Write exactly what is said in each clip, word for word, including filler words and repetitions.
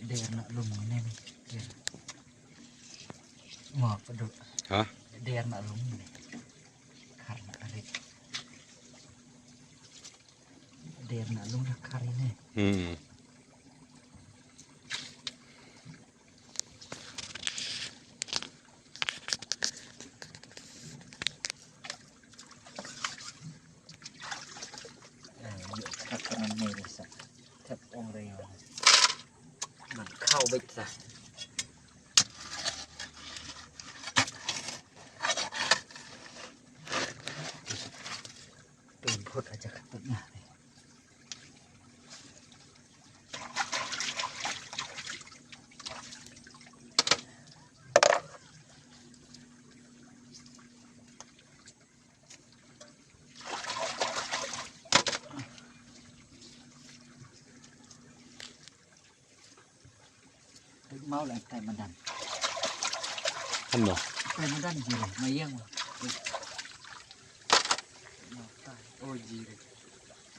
Der na lum ne. Der. Mo, pedu. Ha? Der na lum ne. Khar na rit. Der na lum na khar ne. Hmm. Eh, yuk, tak kanan ni, sa. Tep ong rei. Man khau bit sa. Pynphut aja ka tut na. Tut mau la tai madan. Ano? Tai madan jire, mayang. Mau tai. Oh, jire.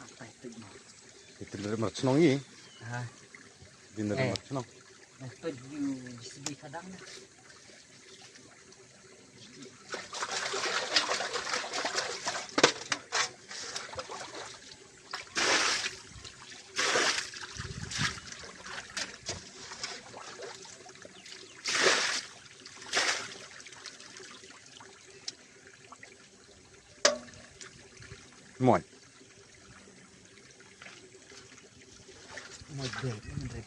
Atai tut mau. Itu dari Marchnong ye. Ha. Din dari Eh. Marchnong. Nah, tut yu J C B kadang dah. Moj. Moj dei, moj dei.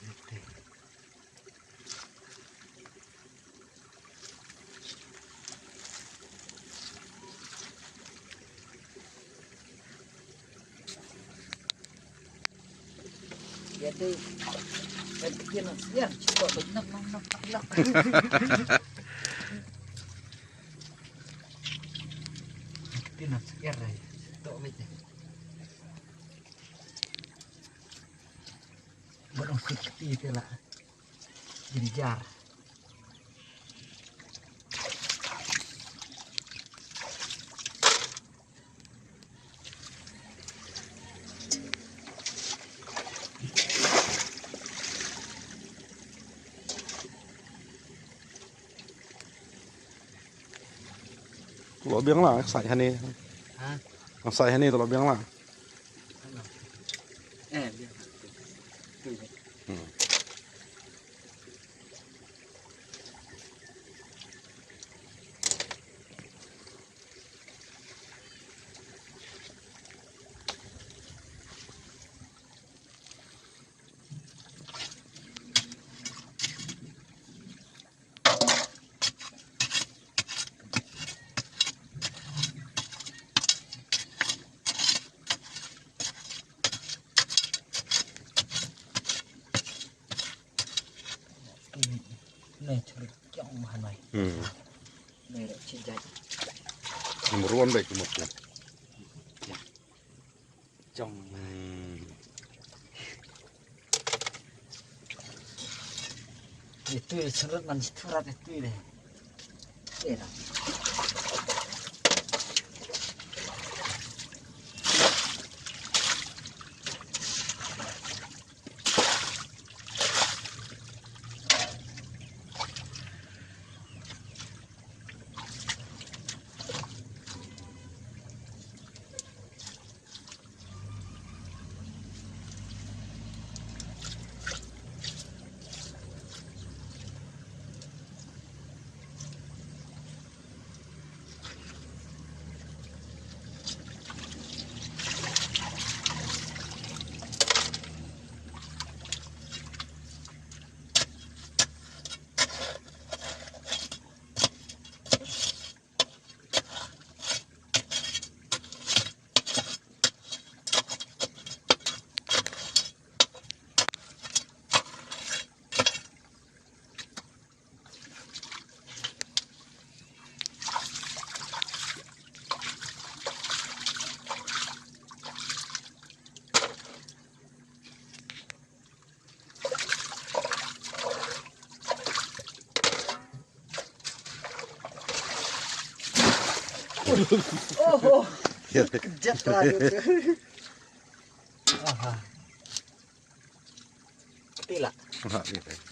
Ïa dei. Kan kien nang siar, cuba beit nang, nang, nang, nang. Kien nang siar, eh. Tok beit deh. Ba dang sik kti te la. Jynjar. Lo biang la, sai hani. Ha? Sai hani lo biang la. Eh, biang. Hmm. Natural kyong mahanai. Hmm. Natural chijai. Number one baik umur tu. Jong. Hmm. Itu surat man surat itu deh. Era. Oho. Kejap lah dia tu. Aha. Tila. Nga, ïa, ïa.